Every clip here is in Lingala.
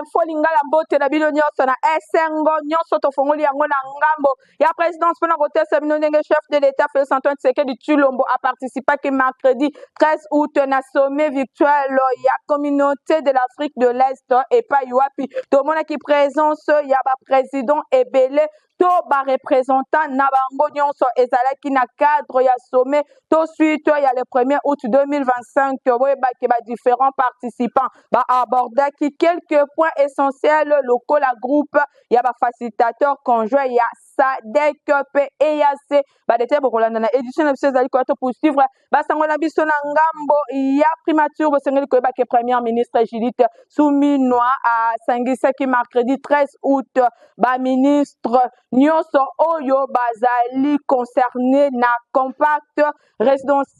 Info Lingala, mbote na bino nyonso na esengo nyonso. Tofongoli yango na ngambo ya présidence mpona kotesa bino ndenge chef de l'État Félix Antoine Tshisekedi Tshilombo aparticipaki mercredi 13 août na sommet virtuel ya Communauté de l'Afrique de l'Est, epai wapi tomonaki présence ya baprésident ebele to bareprésentant na bango nyonso. Ezalaki na cadre ya sommet to suite ya le 1er août 2025. Boyebaki badifférents participants baabordaki quelques points essentiels lokola groupe ya bafacilitateur conjoint ya SADC mpe EAC. Badétails bokolanda na édition na biso ezali koya. To poursuivre basango na biso na ngambo ya primature. Bosengeli koyeba ke Premier ministre Judith Suminwa asangisaki mercredi 13 août baministre nyonso oyo bazali concerné na Compact Résilience,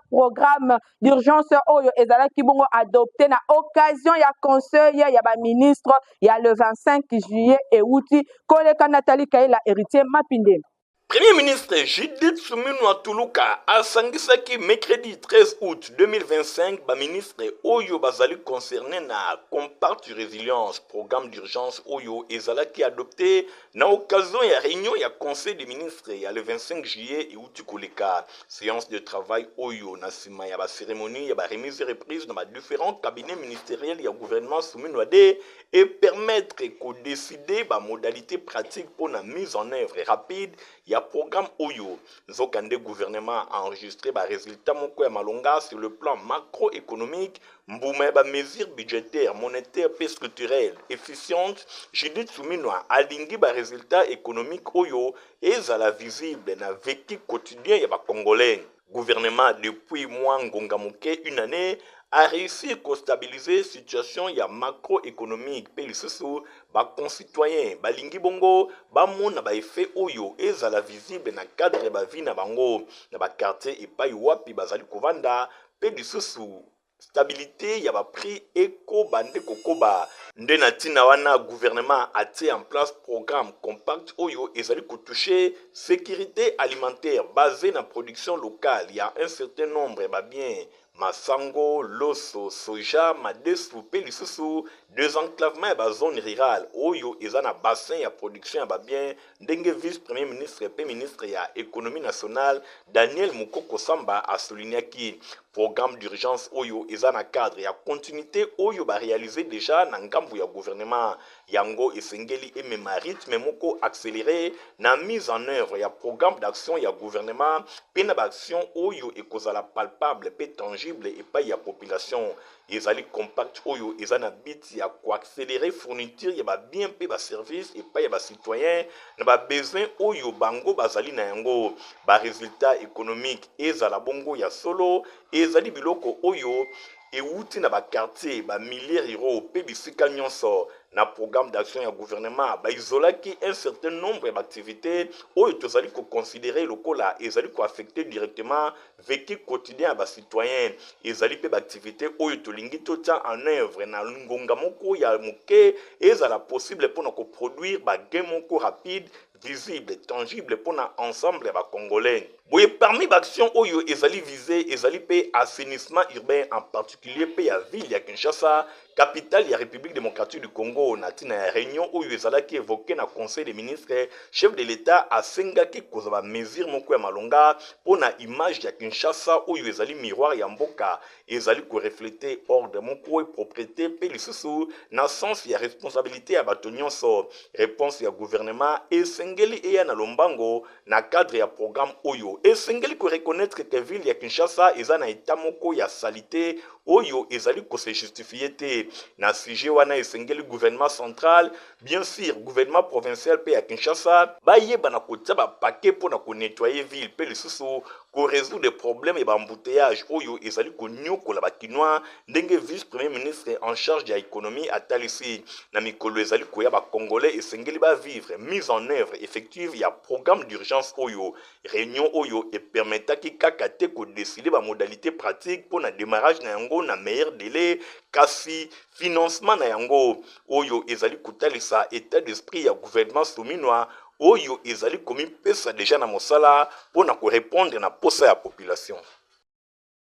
programme d'urgence oyo ezalaki bongo adopté na occasion ya conseil ya baministre ya le 25 juillet euti koleka. Nathalie Kaila, Héritier Mapinde. Premier ministre Judith Suminwa Tuluka asangisaki mercredi 13 août 2025 baministre oyo bazali concerné na Compact Résilience, programme d'urgence oyo ezalaki adopté na occasion ya réunion ya conseil des ministres ya le 25 juillet euti koleka. Séance de travail oyo, na nsima ya bacérémonie ya baremise et reprise na badifférents cabinets ministériels ya gouvernement Suminwa 2, epermettre kodécider bamodalité pratique mpona mise en œuvre rapide ya programme oyo. Nzokande gouvernement a enregistré barésultat moko ya malonga sur le plan macroéconomique, mbuma ya bamesure budgétaire, monétaire mpe structurelle efficiente. Judith Suminwa alingi barésultat économique oyo ezala visible na vécu quotidien ya bacongolais. Gouvernement, depuis mwa ngonga moke, une année, a réussi kostabiliser situation ya macroéconomique, mpe lisusu baconcitoyen balingi bongo bamona baeffet oyo ezala visible na cadre ya bavie na bango na baquartier epai wapi bazali kovanda, mpe lisusu stabilité ya baprix ekoba nde kokoba. Nde na ntina wana gouvernement atie en place programme Compact oyo ezali kotouche sécurité alimentaire basée na production locale ya un certain nombre ya babiens: masango, loso, soja, madesu, mpe lisusu désenclavement ya bazone rurale oyo eza na bassin ya production ya babien, ndenge vice premier ministre mpe ministre ya Économie nationale Daniel Mukoko Samba asoulignaki. Programme d'urgence oyo eza na cadre ya continuité oyo baréalise déjà na ngambu ya gouvernement. Yango esengeli emema rythme moko accéléré na mise en œuvre ya programme d'action ya gouvernement mpe na baaction oyo ekozala palpable mpe tangible epai ya population. Ezali Compact oyo eza na but ya koaccélérer fourniture ya babien mpe baservice epai ya bacitoyen na babesoin oyo bango bazali na yango. Baresultat économique ezala bongo ya solo, ezali biloko oyo ewuti na baquartier, bamilieu ruraux mpe bisika nyonso. Na programme d'action ya gouvernement, baizolaki un certain nombre ya baactivité oyo tozali koconsidérer lokola ezali koaffecter directement vécu quotidien ya bacitoyen. Ezali mpe baactivité oyo tolingi totia en œuvre na ngonga moko ya moke, ezala possible mpona koproduire bagain moko rapide, visible, tangible mpona ensemble ya bacongolais. Boye, parmi baaction oyo ezali visé, ezali mpe assainissement urbain, en particulier mpe ya ville ya Kinshasa, capitale ya République démocratique du Congo. Na ntina ya réunion oyo ezalaki évoqué na conseil des ministres, chef de l'État asengaki kozwa bamesure moko ya malonga mpo na image ya Kinshasa oyo ezali miroir ya mboka, ezali korefléter ordre moko, propreté, mpe lisusu na sens ya responsabilité ya bato nyonso. Réponse ya gouvernement esengeli eya na lombango na cadre ya programme oyo. Esengeli koreconnaître ke ville ya Kinshasa eza na état moko ya saleté oyo ezali kose justifier te. Na sujet wana, esengeli gouvernement central, bien sûr gouvernement provincial mpe ya Kinshasa bayeba na kotia bapaquet mpo na konettoyer ville mpe lisusu korésoudre problème ya baembouteillage oyo ezali koniokola bakinois, ndenge vice premier ministre en charge ya économie atalisi. Na mikolo ezali koya, bacongolais esengeli bavivre mise en œuvre effective ya programme d'urgence oyo. Réunion oyo epermetaki kaka te kodécider bamodalité pratique mpo na démarrage na yango na meilleur délai, kasi financement na yango, oyo ezali kotalisa état d'esprit ya gouvernement Suminwa oyo ezali komipesa déjà na mosala mpo na korépondre na posa ya population.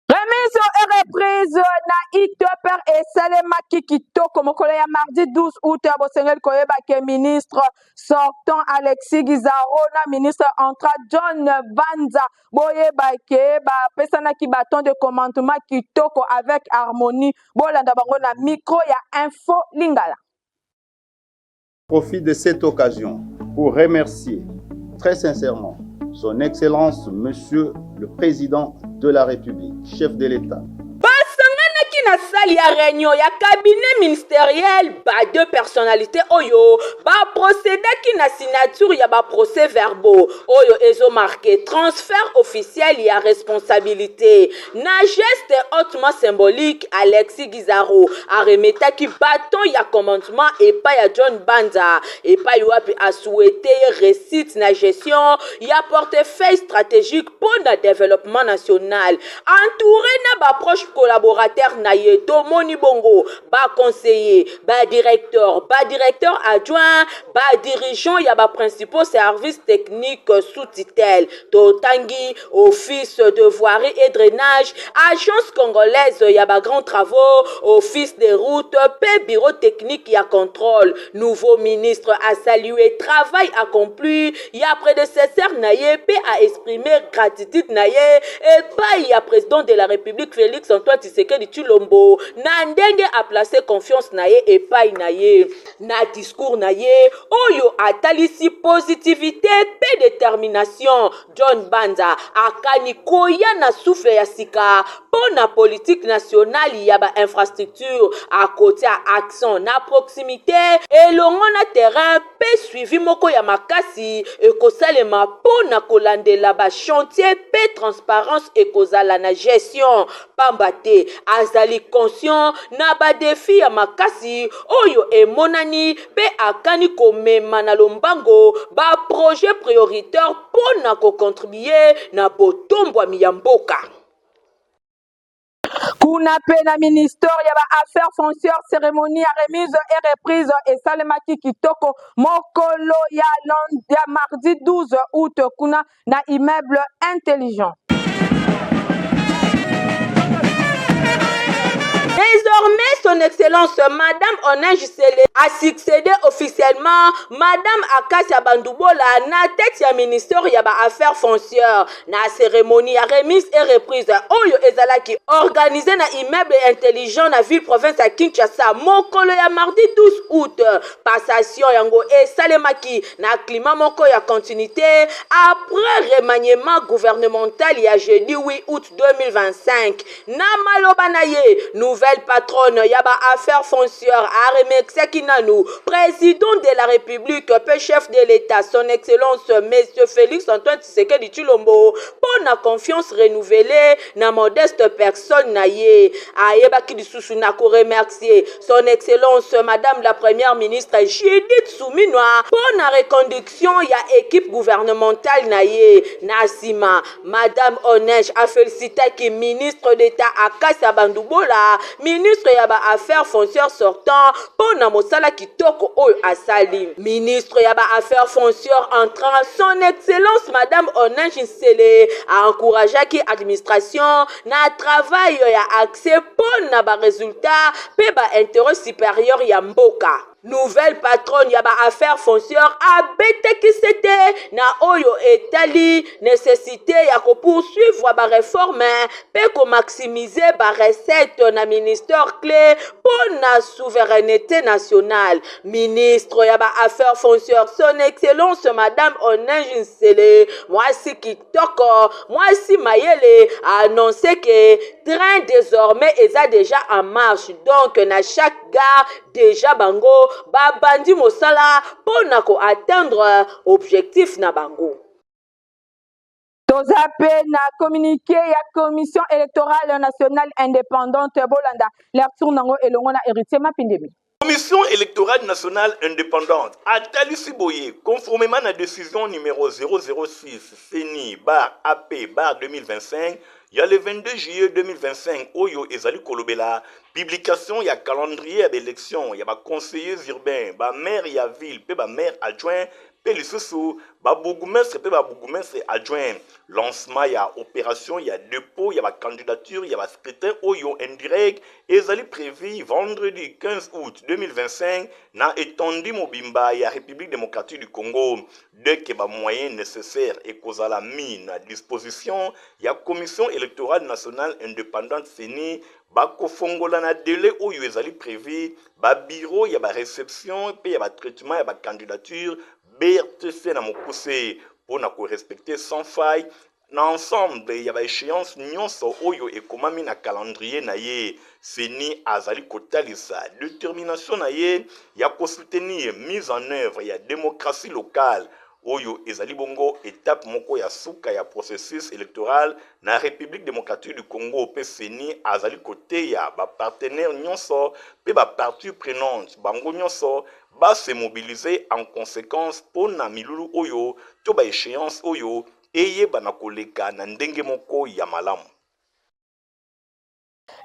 Remise et Et reprise na ITPR esalemaki kitoko mokolo ya mardi 12 août. Bosengeli koyeba ke ministre sortant Alexis Gizaro na ministre entrant John Banza, boyeba ke bapesanaki baton de commandement kitoko avec harmonie. Bolanda bango na micro ya Info Lingala. Profite de cette occasion pour remercier très sincèrement Son Excellence Monsieur le Président de la République, chef de l'État. Basanganaki na salle ya réunion ya cabinet ministériel, ba deux personnalités oyo baprocédaki na signature ya baprocès verbaux oyo ezomarquer transfert officiel ya responsabilité. Na geste hautement symbolique, Alexis Gizaro aremetaki bâton ya commandement epai ya John Banza, epai wapi asouhaiter ye réussite na gestion ya portefeuille stratégique mpo na développement national. Entouré na baproche collaborateur na ye, tomoni bongo baconseiller, badirecteur, badirecteur adjoint, badirigeant ya baprincipaux services techniques sous tutelle. Totangi Office de voirie et drainage, Agence congolaise ya bagrands travaux, Office des routes mpe Bureau technique ya contrôle. Nouveau ministre asaluer travail accompli ya prédécesseur na ye mpe aexprimer gratitude na ye epai ya président de la République Félix Antoine Tshisekedi Tshilombo na ndenge aplacer confiance na ye epai na ye. Na discours na ye oyo atalisi positivité mpe détermination, John Banza akani koya na souffle ya sika mpo na politique nationale ya bainfrastructure. Akotia accent na proximité elongo na terrain mpe suivi moko ya makasi ekosalema mpo na kolandela bachantier mpe transparence ekozala na gestion, pamba te azali conscient na badéfis ya makasi oyo emonani mpe akani komema na lombango baprojet prioritaire mpo na kocontribuer na botombwami ya mboka. Kuna mpe na ministère ya baaffaires foncières, cérémonie ya remise et reprise esalemaki kitoko mokolo ya mardi 12 août kuna na immeuble intelligent. Désormais, Son Excellence Madame Oninge Sele a succédé officiellement Madame Akasia Bandubola na tête ya ministère ya ba affaires foncières. Na cérémonie ya remise et reprise oyo ezalaki organisé na immeuble intelligent na ville province ya Kinshasa mokolo ya mardi 12 août, passation yango esalemaki na climat moko ya continuité après remaniement gouvernemental ya jeudi 8 août 2025. Na maloba na ye, nouvelle patronne ya baaffaires foncières aremerciaki nanu président de la République mpe chef de l'État, Son Excellence Monsieur Félix Antoine Tshisekedi Tshilombo, mpo na confiance renouvelée na modeste personne na ye. Ayebaki lisusu na koremercier Son Excellence Madame la Première ministre Judith Suminwa mpo na reconduction ya équipe gouvernementale na ye. Na nsima, Madame Oneige afélicitaki ministre d'État Akasia Bandubola, ministre ya baaffaires foncières sortant, mpo na mosala kitoko oyo asali. Ministre ya baaffaires foncières entrant, Son Excellence Madame Oneige Nsele, aencourageaki administration na travail ya accès mpo na baresultat mpe baintérêt supérieur ya mboka. Nouvelle patronne ya baaffaires foncières abetaki sete na oyo etali nécessité ya kopoursuivre baréforme mpe komaximiser barecette na ministère clé mpo na souveraineté nationale. Ministre ya baaffaires foncières, Son Excellence Madame Oninge Nsele, mwasi kitoko, mwasi mayele, annonce ke train désormais eza déjà en marche, donc na chaque gare déjà bango babandi mosala mpo na koatteindre objectif na bango. Toza mpe na communiqué ya Commission électorale nationale indépendante. Bolanda lecture nango elongo na Héritier Mapindemi. Commission électorale nationale indépendante atalisi boye: conformément à la décision numéro 006 CENI barre AP barre 2025 ya le 22 juillet 2025 oyo ezali kolobela publication ya calendrier ya baélection ya baconseillers urbains, bamaire ya ville mpe bamaire adjoint. mpe lisusu ba bourgmestre mpe ba bourgmestre adjoint. Lancement ya operation ya depot ya ba candidature ya ba scrutin oyo indirect ezali prévu vendredi 15 août 2025 na étendue mobimba ya République démocratique du Congo. Dès que ba moyens nécessaires ekozala mis na disposition ya Commission électorale nationale indépendante, CENI, bakofongola na délai oyo ezali prévu ba bureau ya ba réception mpe ya ba traitement ya ba candidature, BRTC na mokuse, mpo na korespecter sans faille na ensemble ya baéchéance nyonso oyo ekomami na calendrier na ye. CENI azali kotalisa détermination na ye ya kosoutenir mise en œuvre ya démocratie locale, oyo ezali bongo étape moko ya suka ya processus électoral na République démocratique du Congo. Mpe CENI azali koteya bapartenaire nyonso mpe bapartie prenante, bango nyonso base mobiliser en conséquence mpo na milulu oyo to baéchéance oyo eyebana koleka na ndenge moko ya malamu.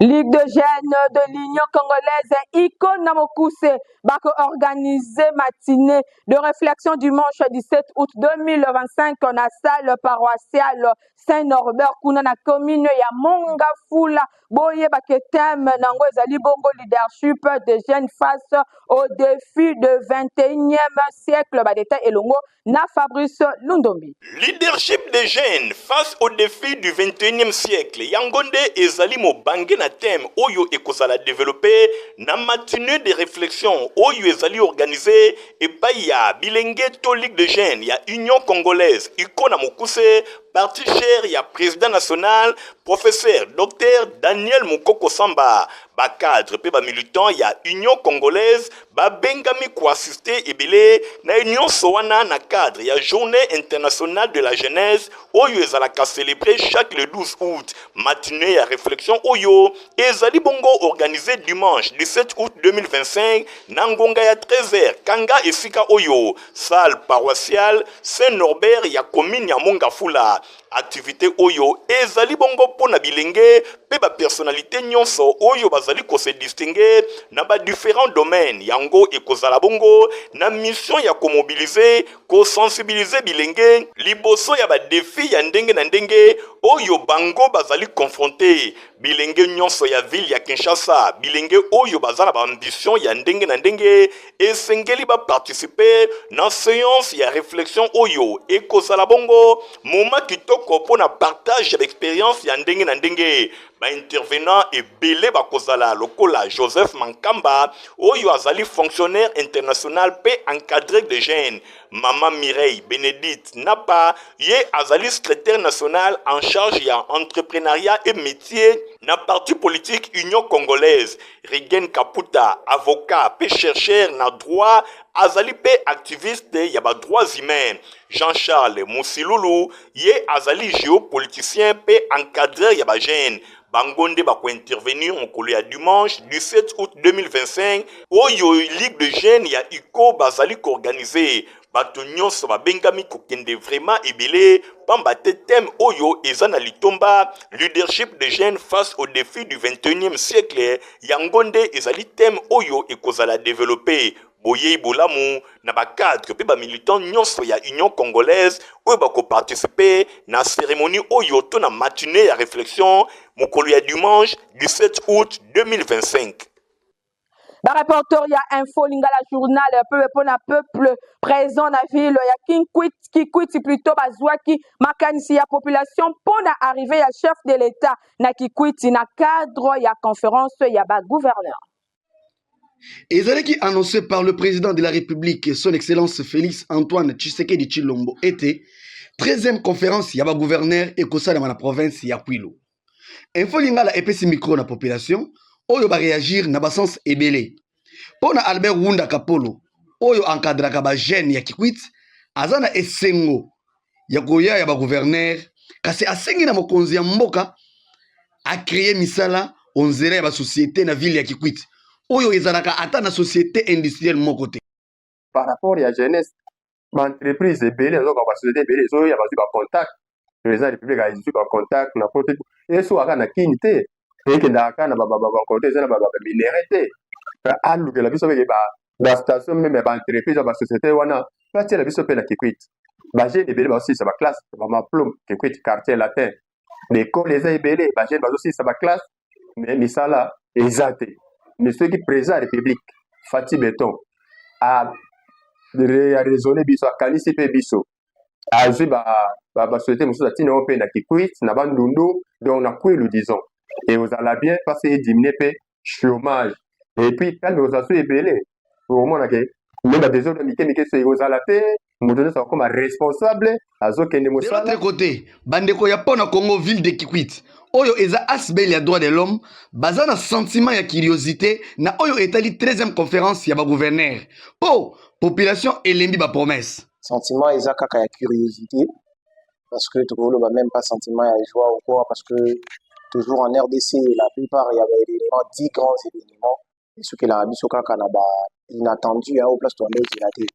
Ligue de jeunes de l'Union congolaise, UCO na mokuse, bako organiser matinée de réflexion dimanche 17 août 2025 na salle paroissiale Saint-Norbert kuna na commune ya Mont-Ngafula. Boyebake thème nango ezali bongo leadership des jeunes face au défi de 21e siècle. Badétails elongo na Fabrice Lundombi. Leadership des jeunes face au défi du 21e siècle, yango nde ezali mobange na thème oyo ekozala développé na matinée de réflexion oyo ezali organisé epai ya bilenge to Ligue de jeunes ya Union congolaise, UCO na mokuse, parti cher ya président national, professeur dr Daniel Mokoko Samba. Bacadre mpe bamilitant ya Union congolaise babengami koassister ebele na nyonso wana na cadre ya Journée internationale de la jeunesse oyo ezalaka célébré chaque le 12 août. Matinée ya réflexion oyo ezali bongo organisé dimanche 17 août 2025 na ngonga ya 13h. Kanga esika oyo, salle paroissiale Saint Norbert ya commune ya Mont-Ngafula. Activité oyo ezali bongo mpo na bilenge mpe bapersonnalité nyonso oyo bazali kose distinguer na badifférents domaines. Yango ekozala bongo na mission ya komobiliser, kosensibiliser bilenge liboso ya badéfis ya ndenge na ndenge oyo bango bazali confronté. Bilenge nyonso ya ville ya Kinshasa, bilenge oyo baza na baambition ya ndenge na ndenge, esengeli baparticiper na séance ya réflexion oyo ekozala bongo moment kitoko mpo na partage ya baexpérience ya ndenge na ndenge. Baintervenant ebele bakozala lokola Joseph Mankamba oyo azali fonctionnaire international mpe encadreur de jeunes, mama Mireille Bénédicte Napa, ye azali secrétaire national en charge ya entrepreneuriat et métier na parti politique Union congolaise, Rigen Kaputa, avocat mpe chercheur na droit, azali mpe activiste ya badroits humains, Jean-Charles Musilulu, ye azali géopoliticien mpe encadreur ya bajeune. Bango nde bakointervenir mokolo ya dimanche 17 août 2025 oyo Ligue de jeunes ya UCO bazali koorganiser. Bato nyonso babengami kokende vraiment ebele, pamba te thème oyo eza na litomba. Leadership de jeunes face au défi du 21e siècle, yango nde ezali thème oyo ekozala développé. Boyei bolamu na bacadre mpe bamilitant nyonso ya Union congolaise oyo bakoparticiper na cérémonie oyo to na matinée ya réflexion mokolo ya dimanche 17 août 2025. Bareporter ya Info Lingala Journal peuple mpona peuple présent na ville ya Kikwit, Kikwiti plutôt, bazwaki makanisi ya population mpona arrivée ya chef de l'État na Kikwiti na cadre ya conférence ya bagouverneur. Ezalaki annoncé par le président de la République, son excellence Félix Antoine Tshisekedi Tshilombo, ete 13e conférence ya bagouverneur ekosalema na province ya Kwilu. Info Lingala epesi micro na population oyo baréagir na basens ebele. Mpo na Albert Wunda Kapolo oyo encadraka bajeune ya Kikwit, aza na esengo ya koya ya bagouverneur, kasi asengi na mokonzi ya mboka acréer misala onzela ya basociété na ville ya Kikwit oyo ezalaka ata na société industrielle moko te. Par rapport ya jeunesse, baentreprise ebele azoka, basociété ebele ezoya, bazwi bacontact. Président ya République azwi bacontact na po te esukaka na Kini te, ekendaka kaka na bakote eza na baminerais te. Alukela biso peke bastation même ya baentreprise ya basociété wana. Batiela biso mpe na Kikwit. Ba jeunes ebele bazosilisa ba classe, ba maplome Kikwit quartier latin. Ba école eza ebele, ba jeunes bazosilisa ba classe mais misala eza te. Mais soki président ya République Fatshi Beton a raisonner biso, akanisi mpe biso, azwi ba ba, ba société mosusu atindi yango mpe na Kikwit, na Bandundu, donc na Kwilu disons. Et ozala bien parce que ediminuer mpe chômage. Et puis calme ozala so ebele, okomona ke me ba désordre mike mike so ekozala te, moto nyonso akokoma responsable, azokende De mosala. l'autre côté, bandeko ya pona Congo ville de Kikwit oyo eza asbel ya droit de l'homme baza na sentiment ya curiosité na oyo etali 13e conférence ya ba gouverneur po population elembi ba promesse. Sentiment eza kaka ya curiosité parce que tokoloba même pas sentiment ya joie ou quoi, parce que toujours en RDC la plupart ya ba événements, 10 grands événements esukelaka biso kaka na ba inattendu hein, au place toyanda ozela te,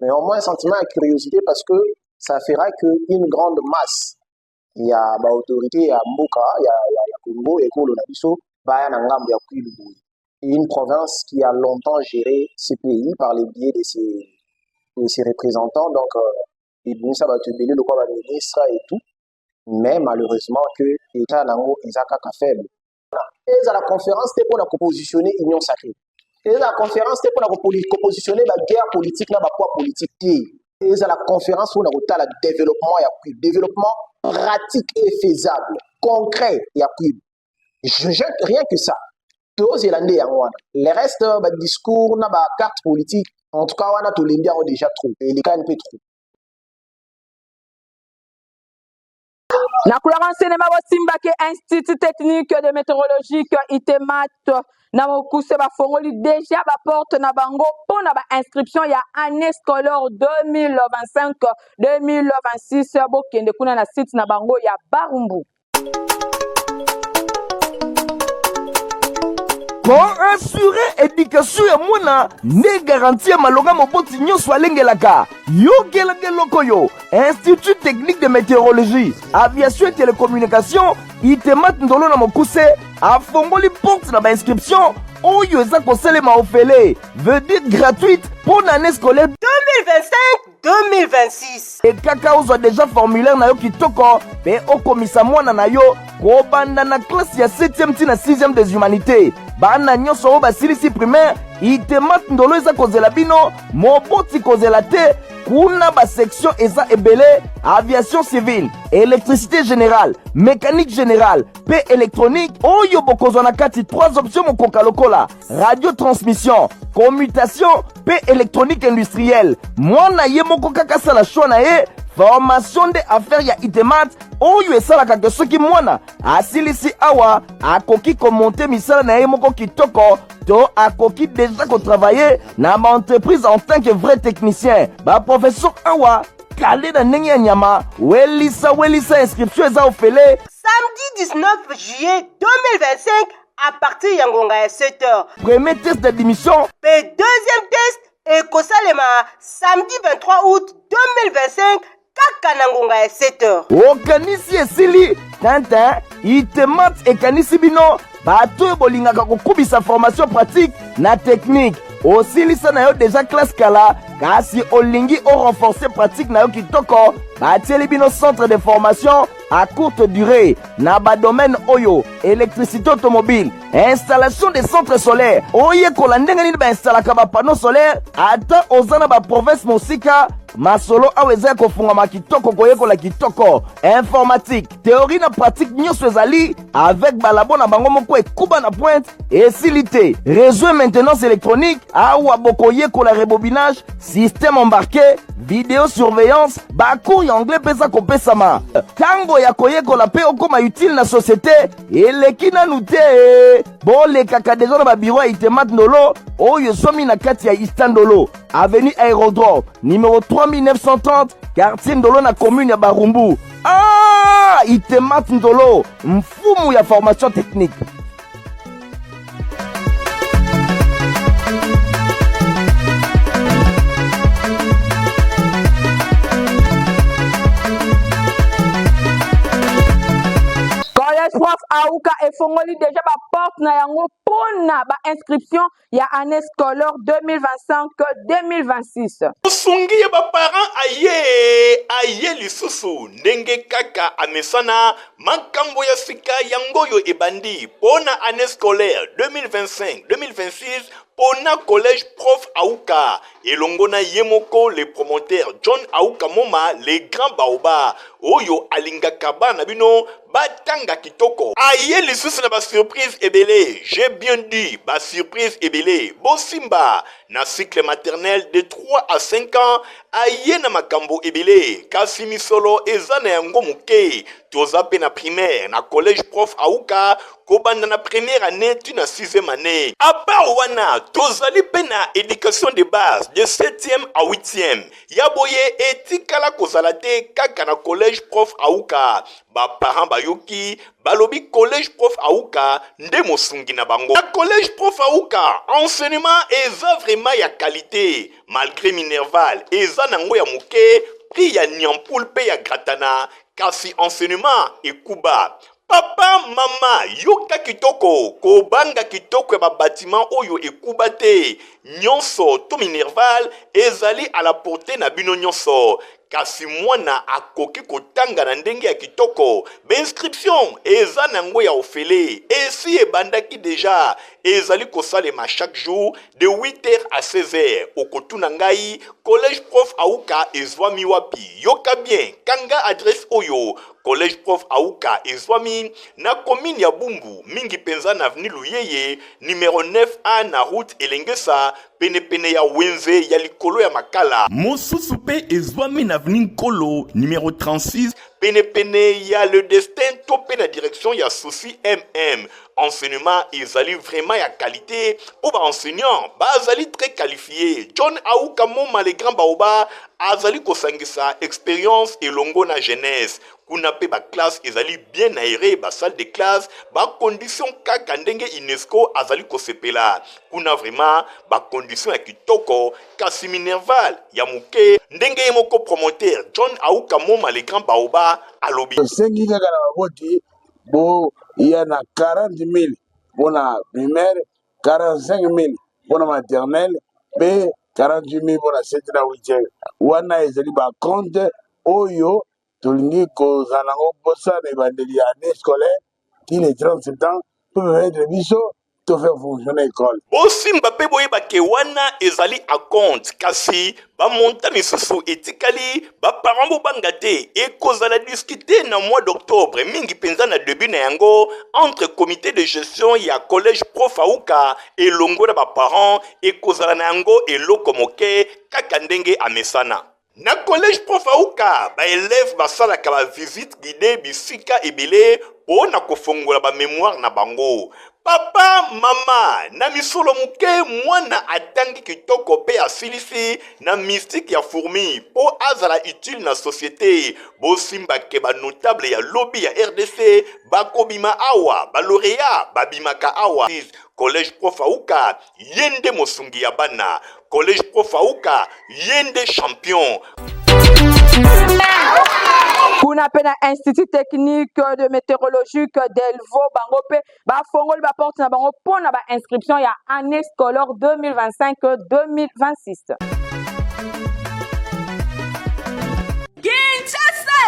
mais au moins sentiment ya curiosité parce que ça fera que une grande masse ya ba autorité ya mboka ya, ya, ya Congo ekolo na biso baya na ngambo ya Kwilu boye, une province qui a longtemps géré ce pays par le biais de ses représentants. Donc ebimisa bato ebele lokola baministre et tout, mais malheureusement que état nango eza kaka faible. Ezala conférence te mpona kopositionner union sacrée, ezala conférence te mpona kopositionner baguerre politique na bapoids politique te. Ezala conférence mpona kotala développement ya Kwilu, développement pratique et faisable, concret ya Kwilu. Rien que ça tozela nde yango wana. Le reste, badiscours na bacarte politique, en tout cas wana tolembi yango déjà trop, elekani mpe trop. Na couloir enseignement, bosimbaki Institut technique de météorologique ITEMAT na mokuse bafongoli déjà baporte na bango mpona bainscription ya année scolaire 2025 2026. Bokende kuna na site na bango ya Barumbu. Koassure education ya mwana nde garantie ya malonga moboti nyonso alengelaka. Yokelaka eloko oyo Institut technique de météorologie, aviation et télécommunication ITEMAT Ndolo na mokuse afongoli porte na bainscription oyo eza kosalema ofele, veut dire gratuite, mpo na année scolaire 2025-2026. Ekaka ozwa deja formulaire na yo kitoko mpe okomisa mwana na yo kobanda na classe ya 7e ti na 6e des humanités. Bana nyonso oyo basilisi primaire, ITEMAT Ndolo eza kozela bino. Moboti kozela te, kuna basection eza ebele: aviation civile, électricité générale, mécanique générale mpe électronique, oyo bokozwa na kati 3 options mokoka lokola radio transmission, commutation mpe électronique industrielle. Mwana ye moko kaka asala choix na ye. Formation nde affaire ya ITEMAT oyo esalaka ke soki mwana asilisi awa, akoki komonter misala na ye moko kitoko to akoki deja kotravailler na baentreprise en tant que vrai technicien. Baprofesseur awa kale na ndenge ya nyama. Welisa welisa, inscription eza ofele. Samedi 19 juillet 2025 à partir ya ngonga ya 7h. Premier test d'admission. Mpe deuxième test ekosalema samedi 23 août 2025 kaka na ngonga ya 7h. Okanisi esili tintin, ITEMAT ekanisi bino bato oyo bolingaka kokubisa formation pratique na technique. Osilisa na yo deja classe kala, kasi olingi orenforcer pratique na yo kitoko, batieli bino centre de formation à courte durée na badomaine oyo: électricité automobile, installation des centres solaires, oyekola ndenge nini bainstalaka bapanneau solaire. Ata oza na baprovince mosika, masolo awa eza ya kofungwama kitoko, koyekola kitoko. Informatique, théorie na pratique nyonso ezali avec balabo na bango moko ekuba na pointe. Esili te, réseau et maintenance électronique, awa bokoyekola rebobinage, système embarqué, vidéosurveillance. Bacours ya anglais mpe eza kopesama. Ntango ya koyekola mpe okóma utile na société eleki nanu te. Bolekaka deja na babiro ya ITEMAT Ndolo oyo ezwami na kati ya Ista Ndolo, avenue Aérodrome numéro 3930, quartier Ndolo na commune ya Barumbu. Ah, ITEMAT Ndolo, mfumu ya formation technique. Collège Prof. Auka efongoli deja ba porte na yango mpona ba inscription ya année scolaire 2025-2026. Mosungi ya ba parents aye aye lisusu ndenge kaka amesana makambo ya sika yango oyo ebandi mpo na année scolaire 2025-2026 pona collège prof Auka elongo na ye moko le promoteur John Auka Moma le grand baoba oyo alingaka bana bino batanga kitoko aye lisusu na ba surprise ebele j'ai bien dit ba surprise ebele bosimba na cycle maternel de 3 à 5 ans aye na makambo ebele kasi misolo eza na yango moke toza mpe na primaire na collège prof Auka kobanda na première année ti na sixième année. À part wana, tozali mpe na education de base de septième à huitième. Ya boye etikala kozala te kaka na collège prof Auka. Ba parents bayoki, balobi collège prof Auka nde mosungi na bango. Na collège prof Auka, enseignement eza vraiment ya qualité. Malgré minerval eza nango ya moke, prix ya niampoule mpe ya gratana, kasi enseignement ekuba. Papa, mama, yoka kitoko, kobanga kitoko ya ba batiment oyo ekuba te, nyonso to minerval ezali à la portee na bino nyonso. Kasi mwana akoki kotanga na ndenge ya kitoko. Ba inscription eza nango ya ofele, esi ebandaki dejà, ezali kosalema chaque jour de 8h à 16h. Okotuna ngai, collège prof Auka ezwami wapi? Yoka bien, kanga adresse oyo, Collège Prof Auka ezwami na commune ya Bumbu, mingi penza na avenue Luyeye, numero 9A na route Elengesa, penepene ya wenze ya likolo ya Makala. Mosusu pe ezwami na avenue Nkolo, numero 36, penepene ya Le Destin to pe na direction ya Souci MM. Enseignement ezali vraiment ya qualité po ba enseignants bazali très qualifiés. John Auka Moma le grand baoba azali kosangisa experience elongo na jeunesse. Kuna pe ba classe ezali bien aéré, ba salle de classe, ba conditions kaka ndenge UNESCO azali kosepela. Kuna vraiment ba conditions ya kitoko, kasi minerval ya moke ndenge ye moko promoteur John Auka Moma le grand baoba alobi. Tosengi kaka na baboti boya na 40 000 mpona primaire 45 000 mpona maternelle mpe 48 000 mpona 7 na 8 wana ezali bacompte oyo tolingi kozala nango mposa na ebandeli ya année scolaire ti le 30 septembre mpo permettre biso to faire fonctionner école. Bosimba pe boyeba ke wana ezali acompte kasi ba montant misusu etikali ba parents bobanga te ekozala discute na mois d'octobre mingi penza na debut na yango entre comite de gestion ya collège prof Auka elongo na ba parents ekozala na yango eloko moke kaka ndenge amesana. Na collège Prof Auka, ba elèves basalaka ba visites guidees bisika ebele po na kofongola ba memoires na bango. Papa, mama, na misolo moke mwana atangi kitoko pe asilisi na mystique ya fourmi po azala utile na societe. Bosimba ke ba notables ya lobi ya rdc bakobima awa, ba laureats babimaka awa. Collège Prof Auka ye nde mosungi ya bana collège prof auka ye nde champion kuna mpe na institut technique de météorologique delvo bango mpe bafongoli baporte na bango mpo na bainscription ya année scolaire 2025 2026 Kinshasa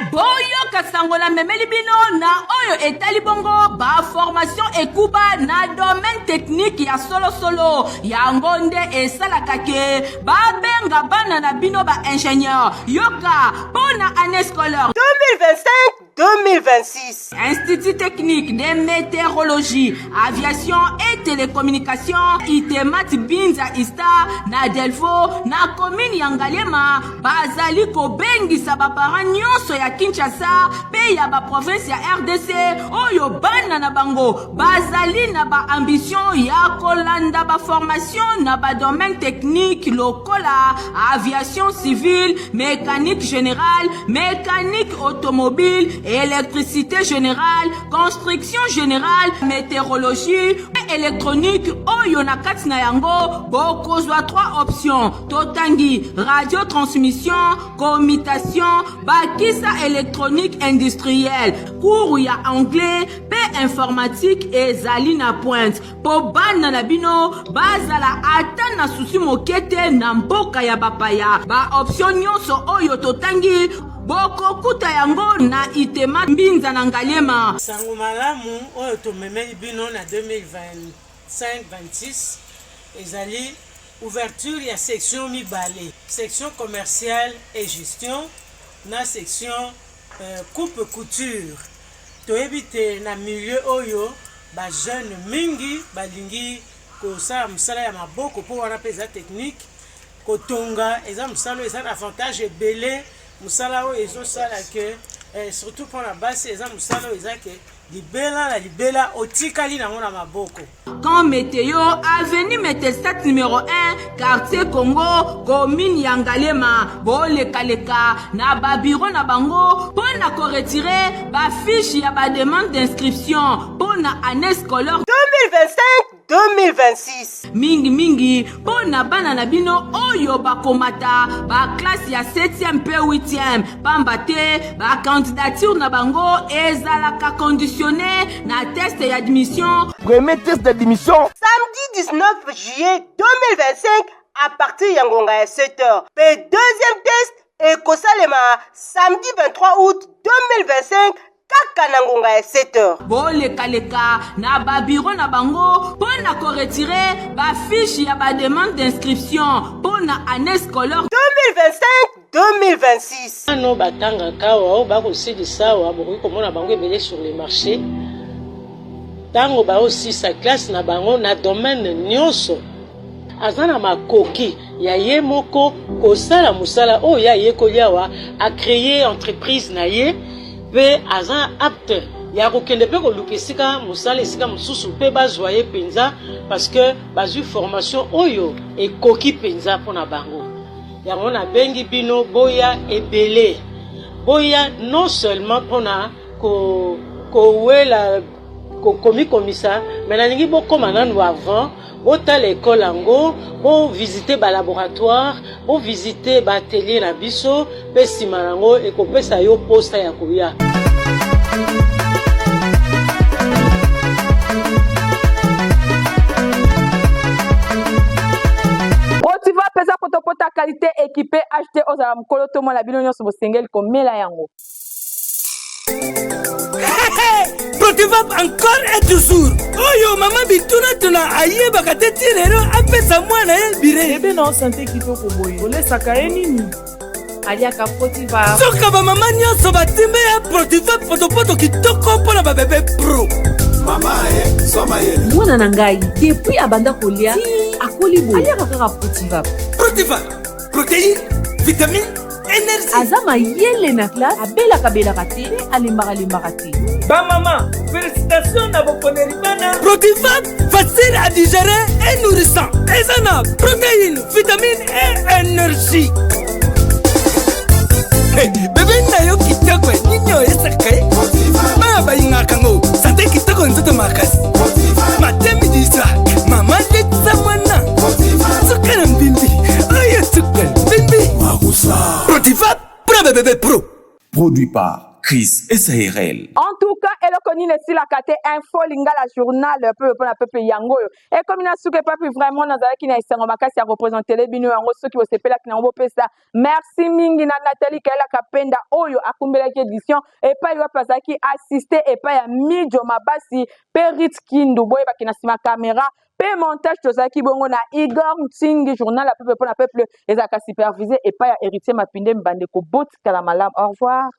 e boyoka sango na memeli bino na oyo etali bongo ba formation ekuba na domaine technique ya solosolo yango nde esalaka ke babenga bana na bino ba ingénieur yoka mpo na année scolaire 2025 2026. Institut technique de météorologie, aviation et télécommunication ITEMAT Binza Ista na Delvaux na commune ya Ngaliema bazali kobengisa baparent nyonso ya Kinshasa mpe ya baprovince ya RDC oyo bana na bango bazali na baambition ya kolanda baformation na badomaine technique lokola aviation civile, mécanique générale, mécanique automobile, électricité générale, construction générale, météorologie et électronique oyo na kati na yango bokozwa trois options totangi radiotransmission, commutation, bakisa électronique industrielle, cours ya anglais mpe mpe informatique ezali na pointe mpo bana na bino bazala ata na susi moke te na mboka ya bapaya. Ba option nyonso oyo totangi bokokuta yango na Itema Mbinza na Ngaliema. Sango malamu oyo tomemeli bino na 2025-26 ezali ouverture ya section mibale, section commerciale et gestion na section coupe couture. Toyebi te na milieu oyo ba jeunes mingi balingi kosala mosala ya maboko mpo wana mpe eza technique. Kotonga eza mosala oyo eza na avantage ebele, mosala oyo ezosala ke eh, surtout mpo na basi eza mosala oyo eza ke libela na libela otikali nango na maboko. Camp Meteo, avenue Metelsat numéro 1, quartier Congo, commune ya Ngaliema. Bolekaleka na ba bureau na bango mpo na ko retirer ba fiches ya ba demande d'inscription mpo na année scolaire 2025-2026. Mingi mingi mpo na bana na bino oyo bakomata ba classe ya 7e mpe 8e, pamba te ba candidature na bango ezalaka conditionne na test ya admission. Premier test d'admission. Samedi 19 juillet 2025 à partir ya ngonga ya 7h mpe deuxième test ekosalema samedi 23 août 2025 kaka na ngonga ya 7h. Bolekaleka na ba bureau na bango mpo na ko retirer ba fiches ya ba demande d'inscription mpo na annee scolaire 2025-2026. Bana oyo batangaka awa, oyo bakosilisa awa, bokoki komona bango ebele sur le marché ntango baosilisa classe na bango na domaine nyonso. Aza na makoki ya ye moko kosala mosala oyo ye ayekoli awa, a creer entreprise na ye mpe aza apte ya kokende mpe koluka esika mosala esika mosusu mpe bazwa ye mpenza parce que bazwi formation oyo ekoki mpenza mpo na bango. Yango nabengi bino boya ebele, boya non seulement mpo na kowela komikomisa mais nalingi bokoma nanu avant botala ekole yango, bovisite balaboratoire, bovisite baatelier na biso mpe nsima na yango ekopesa yo mposa ya koya. Protiva pesa potopota qualité équipé HT ozala mokolo to mwana bino nyonso bosengeli komela yango. Protivap encore et toujours oyo mama bitunatuna ayebaka te ti lelo apesa mwana ye bire bebe na sante kitoko boye olesaka ye nini aliaka protiva soka bamama nyonso batimbe ya protivap potopoto kitoko mpo na babebe pro mama e zwa mayele mwana na ngai depuis abanda kolia akoli boye aliaka kaka protivap protivap protéine vitamine energie aza mayele na classe abelaka belaka te mpe alembaka lembaka te bamama félicitation na boponeli bana protivat facile à digérer et nourrissant eza na protéine vitamine et énergie hey, bebe na yo kitoko nini oyesaka ye bana bayingaka ngo sante kitoko nzoto makasi matemi disa mama letisa mwana suka na mbimbi oyo suka mbimbi protiva pro bebebe pro Produit par Chris SARL. En tout cas, eloko nini esilaka te info lingala journal pepe mpona pepe yango oyo ekomi na suka epapi vraiment nazalaki na esengo makasi ya kopresentele bino yango soki bosepelaki nango bopesa merci mingi na Nathalie Kaela Kapenda oyo akumbelaki edition epai wapi azalaki assiste epai ya Mijo Mabasi mpe Rit Kindu boyebaki na nsima kamera mpe montage tozalaki bongo na Igor Ntingi journal ya peuple mpo na peuple ezalaka supervise epai ya Héritier Mapinde Mbandeko botikala malamu au revoir.